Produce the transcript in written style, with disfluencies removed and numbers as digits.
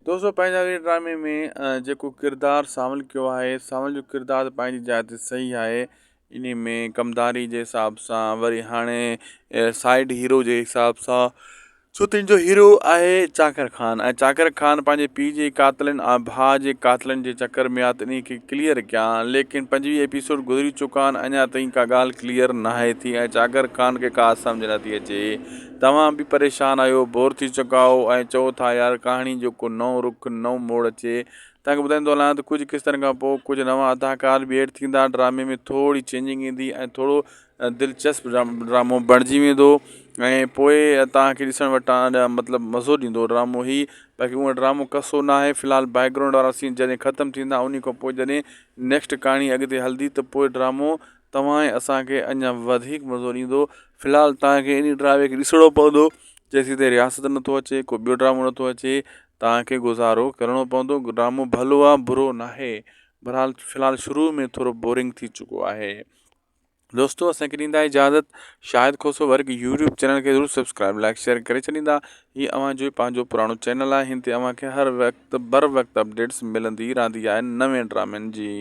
دوستو پنهنجا وير ڊرامي ۾ جيڪو ڪردار سانول ڪيو آهي سانول جو ڪردار پنهنجي جاء تي صحيح آهي انهي ۾ ڪمداري جي حساب سان وري هاڻي سائيڊ هيرو جي حساب سان ڇو ته ان جو هيرو آهي چاڪر خان ۽ چاڪر خان پنهنجي پيء جي قاتلن ۽ ڀاء جي قاتلن جي چڪر ۾ آ ته انهي کي ڪليئر ڪيان ليڪن 25 ايپيسوڊ گذري چڪا آهن اڃا تائين ڪا ڳالهه ڪليئر ناهي ٿي ۽ چاڪر خان کي ڪا سمجهه نٿي اچي توهان به پريشان آهيو، بور ٿي چڪا آهو ۽ چئو ٿا يار ڪهاڻي جو ڪو نئون رخ، نئون موڙ اچي. توهان کي ٻڌائيندو هلان ته ڪجهه قسطن کان پوء ڪجهه نوان اداڪار به ايڊ ٿيندا، ڊرامي ۾ ٿوري چينجنگ ايندي ۽ ٿورو دلچسپ ڊرامو بڻجي ويندو ۽ پوء توهان کي ڏسڻ وٽان مطلب مزو ڏيندو ڊرامو هي باقي هونء ڊرامو ڪسو ناهي في الحال بيڪ گرائونڊ وارا سين جڏهن ختم ٿيندا انهي کان پوء جڏهن نيڪسٽ ڪهاڻي اڳتي هلندي ته پوء ڊرامو توهان ۽ اسان کي اڃا وڌيڪ مزو ڏيندو. في الحال توهان کي انهي ڊرامي کي ڏسڻو پوندو جيسين تائين رياست نٿو اچي ڪو ٻيو ڊرامو نٿو اچي توهان کي گذارو ڪرڻو پوندو ڊرامو ڀلو آ برو ناهي بهرحال في الحال شروع ۾ ٿورو بورنگ ٿي چڪو آهي دوستو اسان کي ڏيندا اجازت Shahid Khoso work YouTube channel کي ضرور سبسڪرائب لائڪ شيئر ڪري ڇڏيندا هي اوهان جو پنهنجو پراڻو چينل آهي هن تي اوهان کي هر وقت بر وقت اپڊيٽس ملندي رهندي آهي نوين ڊرامن جي.